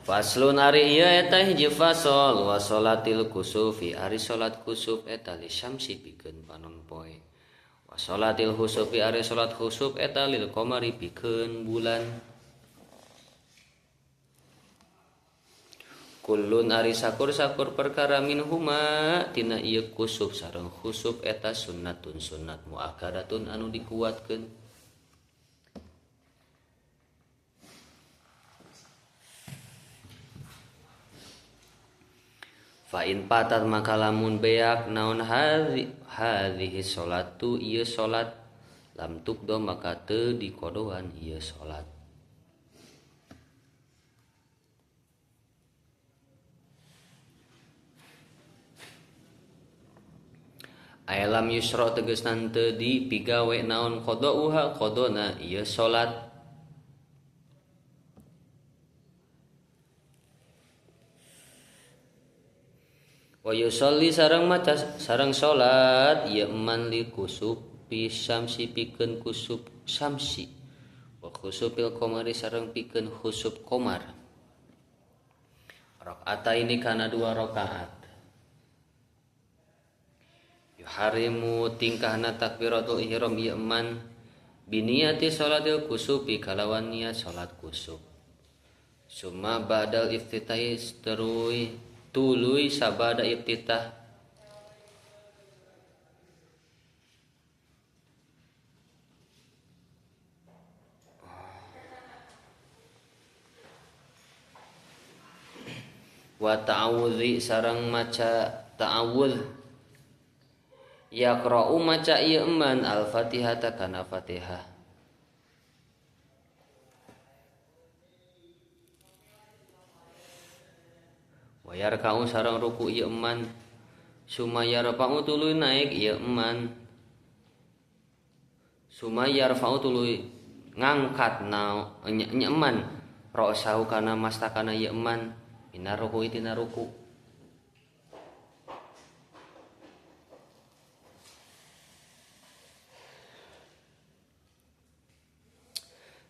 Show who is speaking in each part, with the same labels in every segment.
Speaker 1: Faslun ari ieu eta hiji fasol wa sholatil kusufi ari salat kusuf eta li syamsi pikeun panon poe. Wa sholatil husufi ari salat husuf eta lil qamari pikeun bulan. Kullun ari sakur-sakur perkara minhuma tina ieu kusuf sareng husuf eta sunnatun sunnat muakkadatun anu dikuatkeun. Fa in patat maka lamun beak naon hadhihi sholatu ieu salat lam tukdo maka teu dikodoan ieu salat. Alam yusra tegasna teu dipigawe naon qadauha qadona ieu salat. Wa yusolli sareng maca sareng salat ieu man li kusufi syamsi pikeun kusuf syamsi wa khusufil qamari sareng pikeun khusuf qamar. Rakaataini kana dua rakaat. Yuharimu tingkahna takbiratul ihram ieu man biniyati salatil kusufi kalawan niat salat kusuf. Summa ba'dal iftitahi terui tuluy sabada iftitah wa ta'awudzi sareng maca ta'awudz yaqra'u maca ieu man al-Fatihah kana Fatihah. Wa yarka'u sareng ruku ieu man summa yarfa'u tuluy naik ieu man summa yarfa'u tuluy ngangkat nyeman ra'sahu kana mastakana ieu man minar ruku'i tina ruku.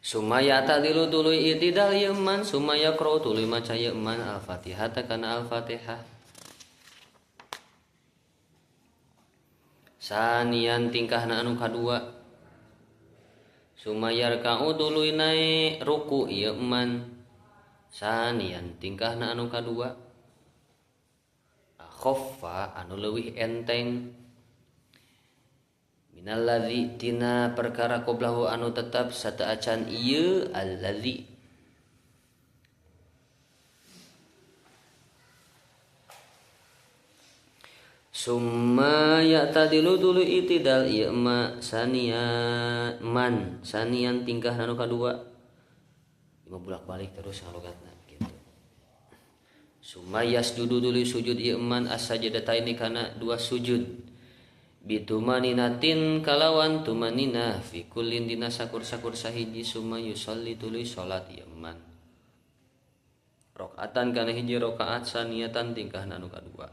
Speaker 1: Sumaya ta'dilu tuluy itidal ieu man sumaya qra'u tuluy maca ieu man al-Fatihah kana al-Fatihah. Sanian tingkahna anu kadua sumaya rka'u tuluy naik ruku ieu man sanian tingkahna anu kadua khaffa anu leuwih enteng minalladzi tina perkara qoblahu anu tetap sataacan ieu alladzi. Summa ya'tadilu tuluy itidal ieu ma sanian man sanian tingkah anu kadua lima bolak-balik terus ngalogatna gitu. Summa yasjudu tuluy sujud ieu man as-sajdataini kana dua sujud bitumaninatin kalawan tumanina fi kullin dina sakur-sakur sahiji summa yusalli tuluy salat ieu man rakaatan kana hiji rakaat saniatan tingkahna anu kadua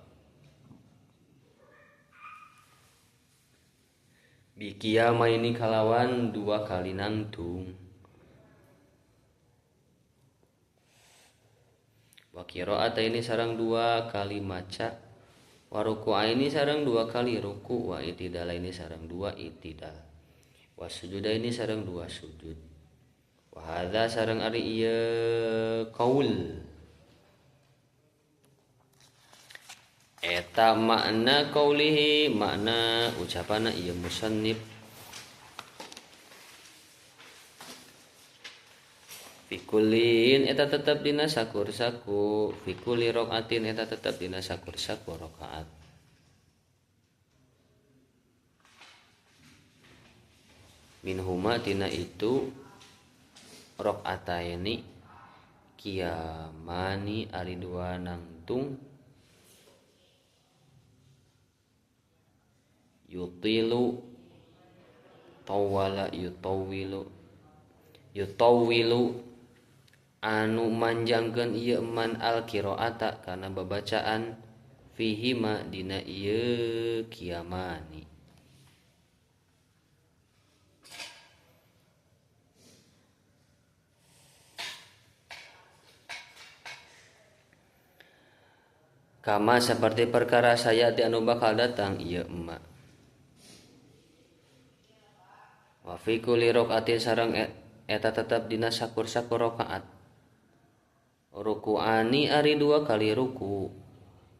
Speaker 1: bi qiyamaini kalawan dua kali nangtung wa qira'ataini sareng dua kali maca wa ruku'aini sareng dua kali ruku wa itidalaini sareng dua itidal wa sujudaini sareng dua sujud wa hadza sareng ari ieu qaul eta makna qaulihi makna ucapanna ieu musannif fikulin eta tetep dina sakur saku fikuli rokaatin eta tetep dina sakur saku rokaat. Minhuma tina itu rokaataini kiamani ari dua nangtung yutilu tawala yutawilu yutawilu anu manjangkeun ieu man al-qiraata kana babacaan fihima dina ieu kiamani. Kama seperti perkara saya ti anu bakal datang ieu emak. Wa fi kulli rakaatin sareng eta tetep dina sakur-sakur rakaat. Ruku'ani ari dua kali ruku.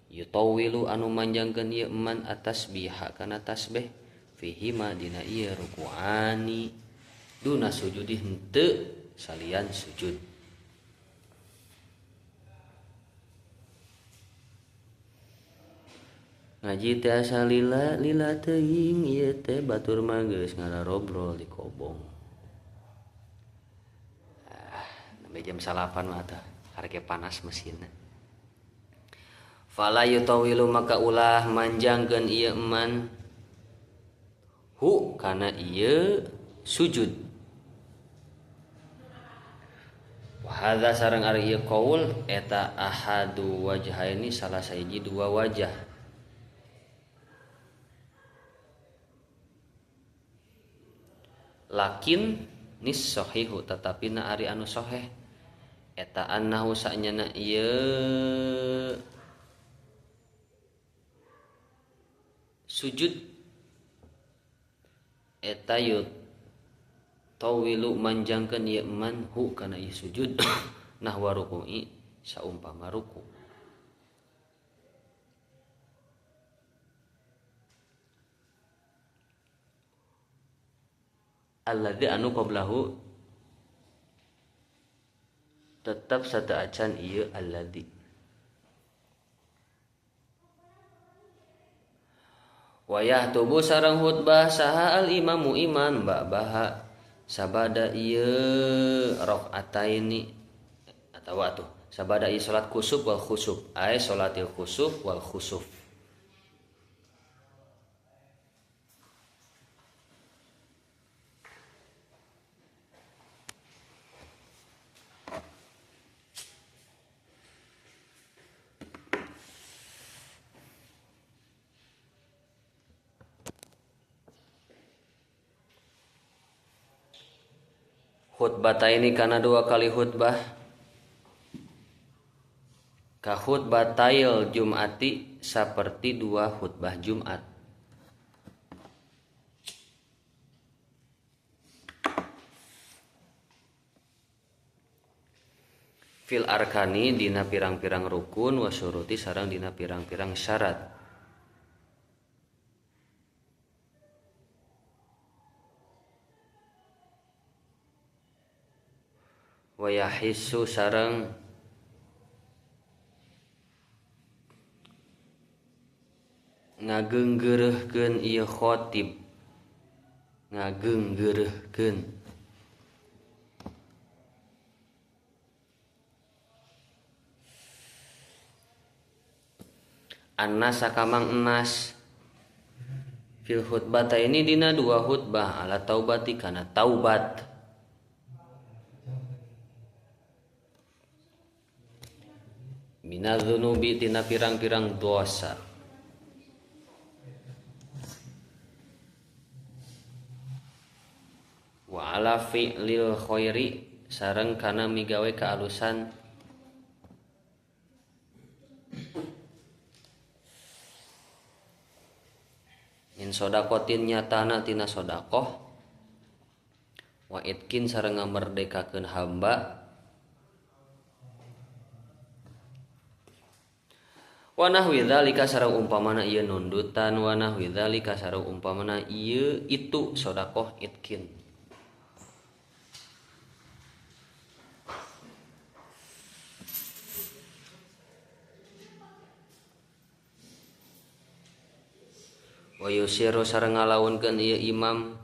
Speaker 1: Yutawilu anu manjangkeun ieu eman atasbiha kana tasbih fihi ma dina ieu ruku'ani duna sujudi henteu salian sujud. Ngaji teh asa lila lila teuing ieu teh batur mah geus ngararobrol di kobong. Nembe jam 9 mah tah harga panas mesinna. Fala yutawilu maka ulah manjangkeun ieu eman hu kana ieu sujud. Wa hadza sareng ari ieu qaul eta ahadu wajhaini salah sahiji dua wajah. Lakin nis sahihu tetapi na ari anu sahih eta annahu sanyana ieu sujud eta yutawilu manjangkeun ieu man hu kana ieu sujud nahwa ruku'i saumpama ruku. Alladzi anu qablahu tetap sateuacan ieu alladzi. Wayah tubuh sareng khutbah saha al imamu iman ba'baha sabada ieu rakaataini atawa atuh sabada ieu salat kusuf wal khusuf ay salatil kusuf wal khusuf. Khutbah ini karena dua kali khutbah ka khutbah tail Jumati seperti dua khutbah Jumat. Fil arkani dina pirang-pirang rukun wa syuruti sareng dina pirang-pirang syarat. Wa yahissu sareng ngageunggeureuhkeun ieu khatib ngageunggeureuhkeun annas sakamang enas fil khutbah ini dina dua khutbah ala taubati kana taubat. Minadz-dzunubi tina pirang-pirang dosa. Wa ala fi'lil khairi sareng kana migawe kaalusan min sodakotin nyatana tina sodakoh wa itkin sareng ngamerdekakeun hamba wa nahwi dzalika sareng umpamana ieu nundutan wa nahwi dzalika sareng umpamana ieu itu sedekah itkin. Wa yusiru sareng ngalaunkeun ieu imam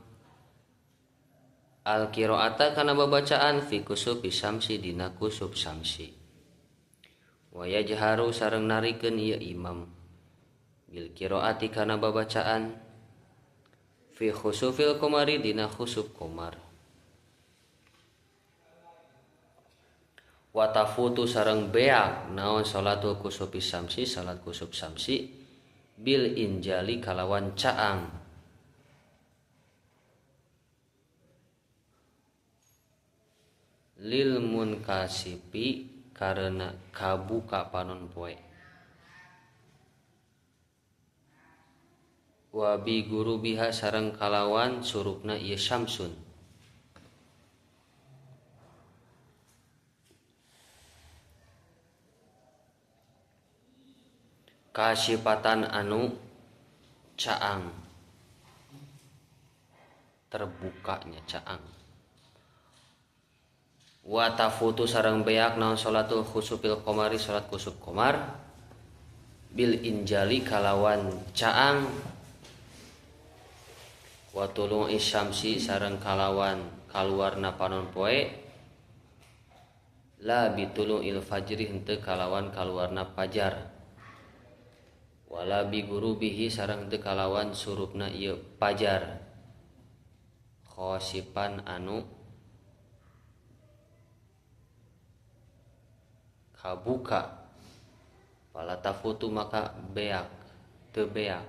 Speaker 1: al qiraata kana babacaan fi kusufi samsi dina kusuf samsi. Wa yajharu sareng narikeun ieu imam bil qiraati kana babacaan fi khusufil qamari dina khusuf qamar. Wa tafutu sareng beak naon salatul kusufi samsi salat kusuf samsi bil injali kalawan caang lil munkasipi karena kabuka panon poe. Wa bi gurubiha sareng kalawan surupna ieu syamsun. Kasipatan anu caang, terbukanya caang. Wa tafutu sareng beak naon salatul khusufil qamari salat khusuf qamar bil injali kalawan caang. Wa tulung isyamsi sareng kalawan kaluarna panon poe la bitulung il fajri henteu kalawan kaluarna fajar. Wala bi gurubihi sareng teu kalawan surupna ieu pajar. Khosipan anu kabuka. Fala tafutu maka beak teu beak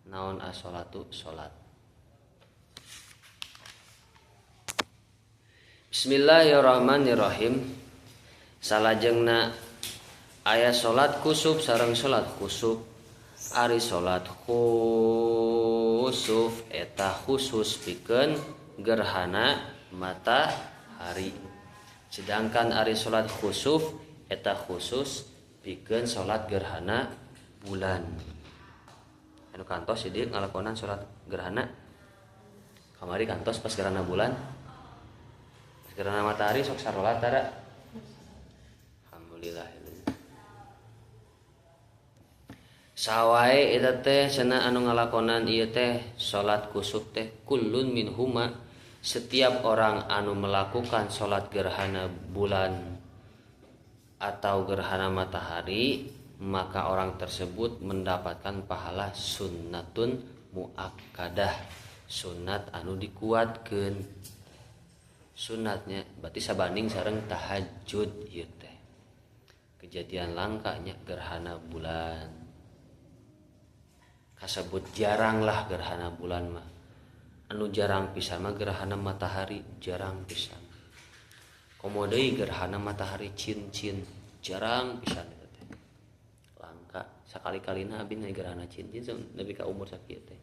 Speaker 1: naon as-sholatu salat. Bismillahirrahmanirrahim. Salajengna aya salat kusuf sareng salat khusuf. Ari salat khusuf eta khusus pikeun gerhana matahari. Sedangkan ari salat khusuf eta khusus pikeun salat gerhana bulan. Anu kantos ieu ngalakonan salat gerhana. Kamari kantos pas gerhana bulan. Pas gerhana matahari sok sarolat tara. Alhamdulillah. Sawae eta teh cenah anu ngalakonan ieu teh salat kusuf teh kullun minhuma, setiap orang anu melakukan salat gerhana bulan atau gerhana matahari maka orang tersebut mendapatkan pahala sunnatun muakkadah, sunat anu dikuatkeun. Sunatnya berarti sabanding sareng tahajud ieu teh. Kejadian langkanya gerhana bulan. Kasebut jaranglah gerhana bulan mah. Anu jarang pisan mah gerhana matahari, jarang pisan. Komo deui gerhana matahari cincin, jarang pisan eta teh. Langka sakali-kalina abdi gerhana cincin nepi ka umur sakieu teh.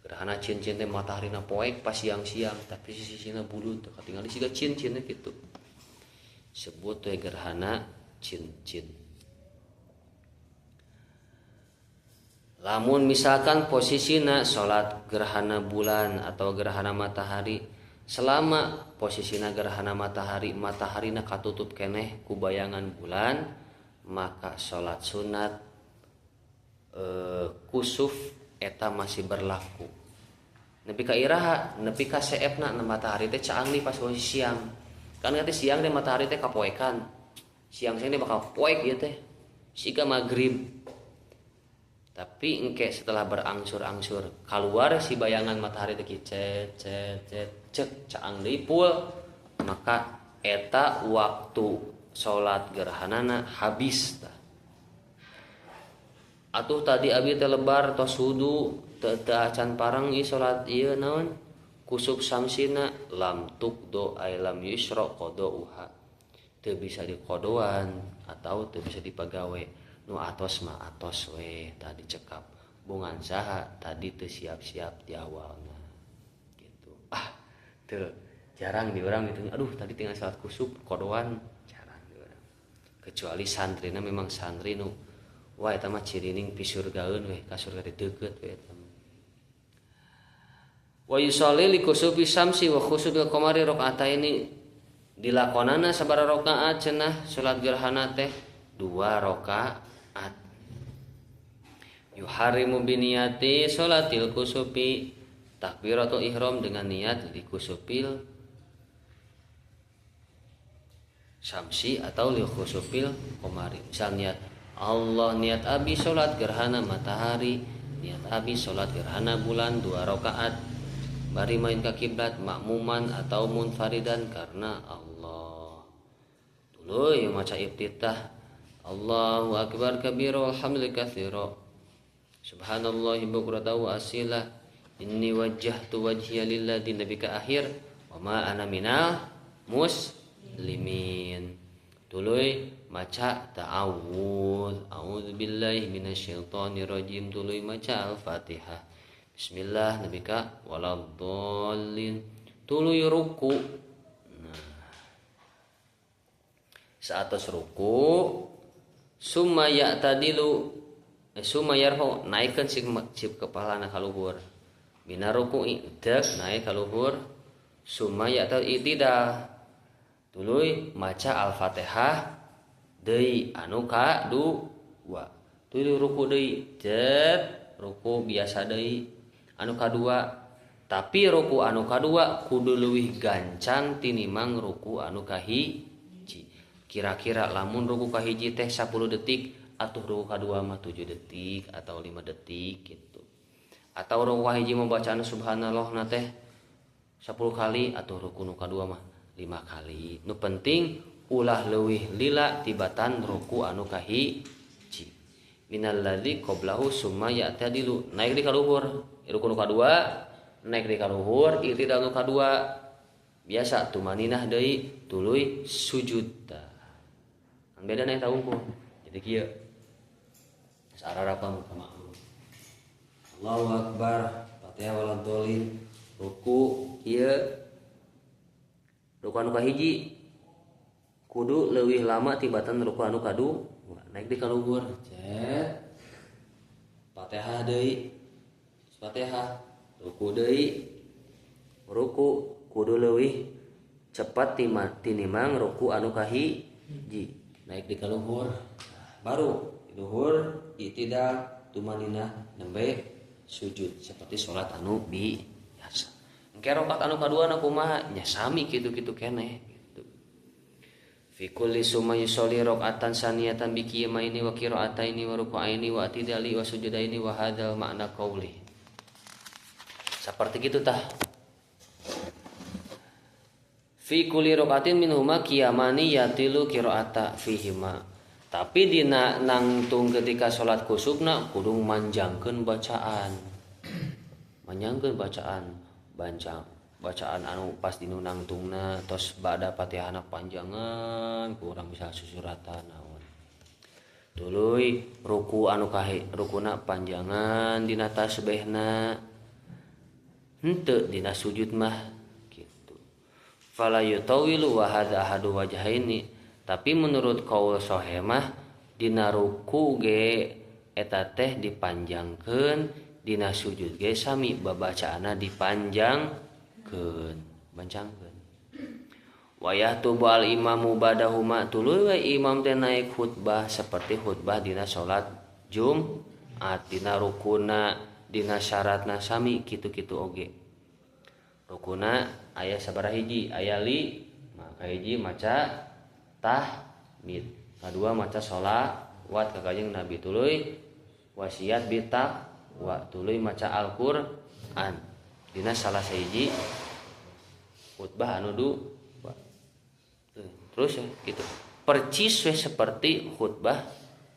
Speaker 1: Gerhana cincin teh mataharina poek pas siang-siang, tapi sisi-sisina bulun teh katingali siga cincinna kitu. Sebut teh gerhana cincin. Lamun misalkan posisina salat gerhana bulan atau gerhana matahari, selama posisina gerhana matahari, mataharina katutup keneh ku bayangan bulan, maka salat sunat kusuf eta masih berlaku. Nepi ka iraha, nepi ka seepna na matahari teh caang nih pas posisi siang. Kan ngerti siang teh matahari teh kapoekan. Siang-siang teh bakal poek ieu teh. Siga magrib. Tapi engke setelah berangsur-angsur keluar si bayangan matahari teh cet cet cet cek caang deui pul, maka eta waktu salat gerhanana habis tah. Atuh tadi abi teh lebar tos wudu teu acan pareng ieu salat ieu naon kusuf samsina lam tuqdo ay lam yusra qadauha, teu bisa dikodoan atau teu bisa dipagawe. Nu atos mah atos we tadi cekap bungan saha tadi teu siap-siap di awalna gitu. Ah teu jarang di orang gitu, aduh tadi tinggal salat kusuf kodoan jarang di orang, kecuali santrina memang santri nu wah eta mah cirining pisurgaeun we ka surga teh deukeut we eta mah. Wa yusolli li kusufi syamsi wa khusufil qamari rakaataini, dilakonana sabaraha rakaat cenah salat gerhana teh 2 rakaat. Yuharimu biniyati sholatil kusufi, takbiratul ihram dengan niat li kusufil syamsi atau li khusufil qamari. Misal niat Allah, niat abi sholat gerhana matahari, niat abi sholat gerhana bulan 2 rakaat, bari main ka kiblat makmuman atau munfaridan karena Allah. Dulu yang maca iftitah Allahu akbar kabira walhamdulillah katsira subhanallahi bukratan wa asila inni wajjahtu wajhiya lilladzi nabika akhir wa ma ana minal muslimin. Tuluy maca ta'awudz, a'udzubillahi minasyaitonirrajim, tuluy maca Al-Fatihah. Bismillah nepi ka waladdallin. Tuluy ruku. Nah, saatos ruku summa ya'tadilu summa yarfa'u, naikkeun si kepalana ka luhur. Bina ruku'i dek naik ka luhur, summa ya'tadilu i'tidal. Tuluy maca Al-Fatihah deui anu kadua. Tuluy ruku deui, cet ruku biasa deui anu kadua. Tapi ruku anu kadua kudu leuwih gancang tinimang ruku anu kahiji. Kira-kira lamun ruku kahiji teh 10 detik, atuh ruku kadua mah 7 detik atau 5 detik gitu. Atau ruku kahiji mah bacaan subhanallah na teh 10 kali, atuh ruku nu kadua mah 5 kali. Nu penting ulah leuwih lila tibatan ruku anu kahiji. Minal ladzi qablahu summa ya'tadilu, naik di kaluhur. Ruku nu kadua naik di kaluhur, i'tidal nu kadua biasa tumaninah deui tuluy sujud. Tah beda na eta unggul. Jadi kieu sararapa muka maklum. Allahu akbar, Fatihah waladhdallin, ruku kieu. Ruku anu kahiji kudu leuwih lama tibatan ruku anu kadua, naik di kaluhur, cet. Fatihah deui, Fatihah, ruku deui, ruku kudu leuwih cepat tinimang ruku anu kahiji, naik di kaluhur, baru luhur i'tidal tumaninah nembe sujud seperti salat anu biasa. Engke rakaat anu kadua na kumaha nya sami kitu-kitu keneh gitu. Fi kulli summa yusolli rakaatan saniyatan bi qiyamaini wa qira'ataini wa ruku'aini wa i'tidali wa sujudaini wa hadzal ma'na qauli. Seperti gitu tah. Fi kulli rakaatin minhuma qiyamani yatilu qira'ata fihima. Tapi dina nangtung ketika salat kusubna kudu manjangkeun bacaan. Manjangkeun bacaan. Bacaan anu pas dinu nangtungna tos bada Fatihahna panjangan kurang bisa susuratan naon. Tuluy ruku anu kahe rukuna panjangan dina tasbihna. Henteu dina sujud mah gitu. Fala yutawilu wa hadza ahadu wajhaini. Tapi menurut qaul sahih mah dina ruku ge eta teh dipanjangkeun, dina sujud ge sami babacaanna dipanjangkeun, bancangkeun. Wayah tubal imamu badahuma, tuluy we imam teh naik khutbah seperti khutbah dina salat Jumat, dina rukuna, dina syaratna sami kitu-kitu oge. Rukuna aya sabaraha hiji, aya lima, kahiji maca tahmid, kadua maca sholawat ka Kanjeng Nabi, tuluy wasiat bitaqwa, tuluy maca Al-Qur'an. Dina salah sahiji khutbah anu dua. Terus ya gitu. Percis we seperti khutbah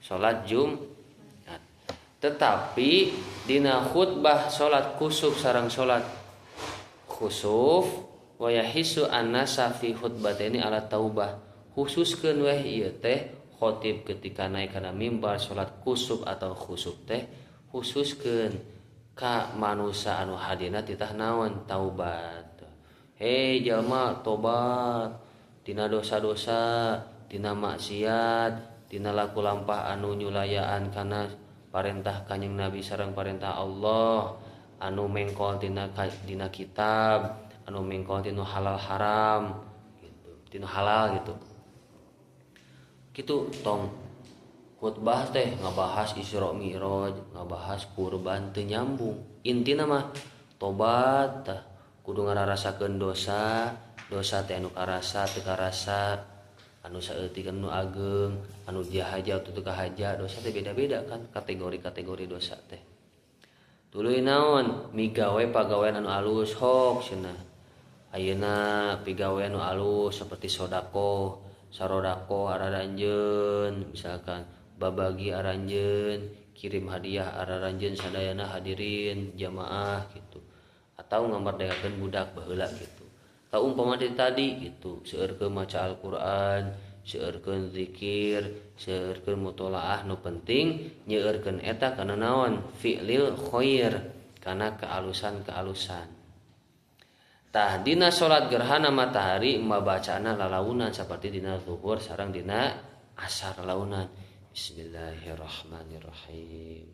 Speaker 1: salat Jumat. Tetapi dina khutbah salat kusuf sareng salat khusuf wa yahisu annasa fi khutbataini ala taubah. Khususkeun weh ieu teh khotib ketika naik kana mimbar salat kusuf atau khusuf teh khususkeun ka manusia anu hadina titah naon taubat. Hei jalma tobat tina dosa-dosa, tina maksiat, tina laku lampah anu nyulayaan kana parentah Kanjeng Nabi sareng parentah Allah, anu mengkol tina dina kitab, anu mengkol tina halal haram gitu, tina halal gitu. Gitu tong khutbah teh ngabahas Isra Mi'raj, ngabahas kurban teu nyambung. Intina mah tobat tah kudu ngararasakeun dosa, dosa teh anu karasa teu karasa, anu saeutik anu ageng, anu dihaja atau teu kahaja, dosa teh beda-beda kan kategori-kategori dosa teh. Tuluy naon migawe pagawean anu alus hok cenah. Ayeuna pigawe anu alus seperti sodako, sarodako araranjeun, misalkan babagi aranjeun, kirim hadiah araranjeun sadayana hadirin jamaah gitu. Atau ngamerdekakeun budak baheula gitu. Atau umpama tadi gitu, seueur ke maca Al-Qur'an, seueurkeun zikir, seueurkeun mutolaah, nu penting nyeueurkeun eta kana naon fi'lil khair, kana kealusan-kealusan. Tah dina salat gerhana matahari mabacaana lalaunan seperti dina zuhur sareng dina asar launan. Bismillahirrahmanirrahim.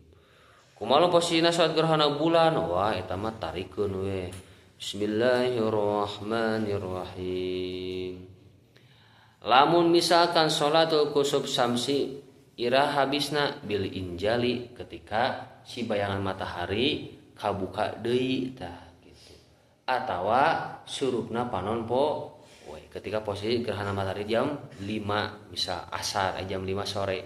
Speaker 1: Kumaha posisina salat gerhana bulan? Wah eta mah tarikeun we. Bismillahirrahmanirrahim. Lamun misalkan sholatul kusuf samsi ira habisna bil injali ketika si bayangan matahari kabuka deui tah gitu. Atawa surupna panon po we ketika posisi gerhana matahari jam 5 misal asar jam 5 sore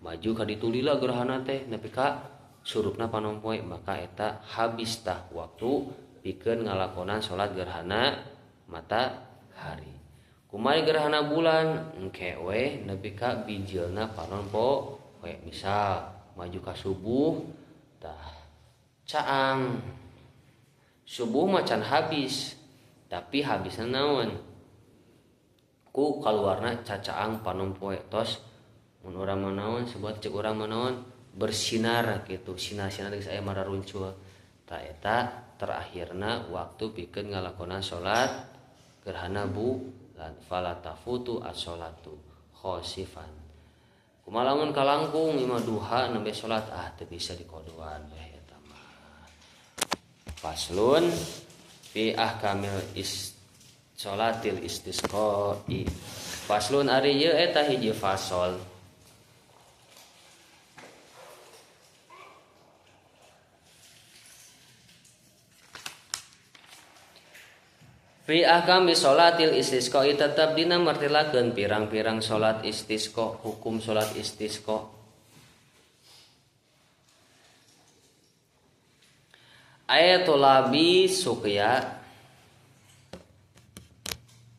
Speaker 1: maju ka ditu lila gerhana teh nepi ka surupna panon poe maka eta habis tah waktu pikeun ngalakonan salat gerhana matahari. Kumari gerhana bulan engke we nepi ka bijilna panon po we misal maju ka subuh tah caang subuh macan habis tapi habisna naon ku kaluarna cacaang panon poe tos mun urang mah naon sebuat cek urang mah naon bersinar gitu sinar-sinar geus aya mararuncul tah eta terakhirna waktu pikeun ngalakonan salat gerhana bulan fala tafutu as-sholatu khosifan. Kumaha lamun kalangkung imah duha nembe salat ah teu bisa dikodoan weh eta mah. Faslun fi ahkamil sholatil istisqa'i. Faslun ari ieu eta hiji fasol. Fi ahkami sholatil istisqa tetep dina mertilakeun pirang-pirang salat istisqa, hukum salat istisqa. Ayatulabi suqya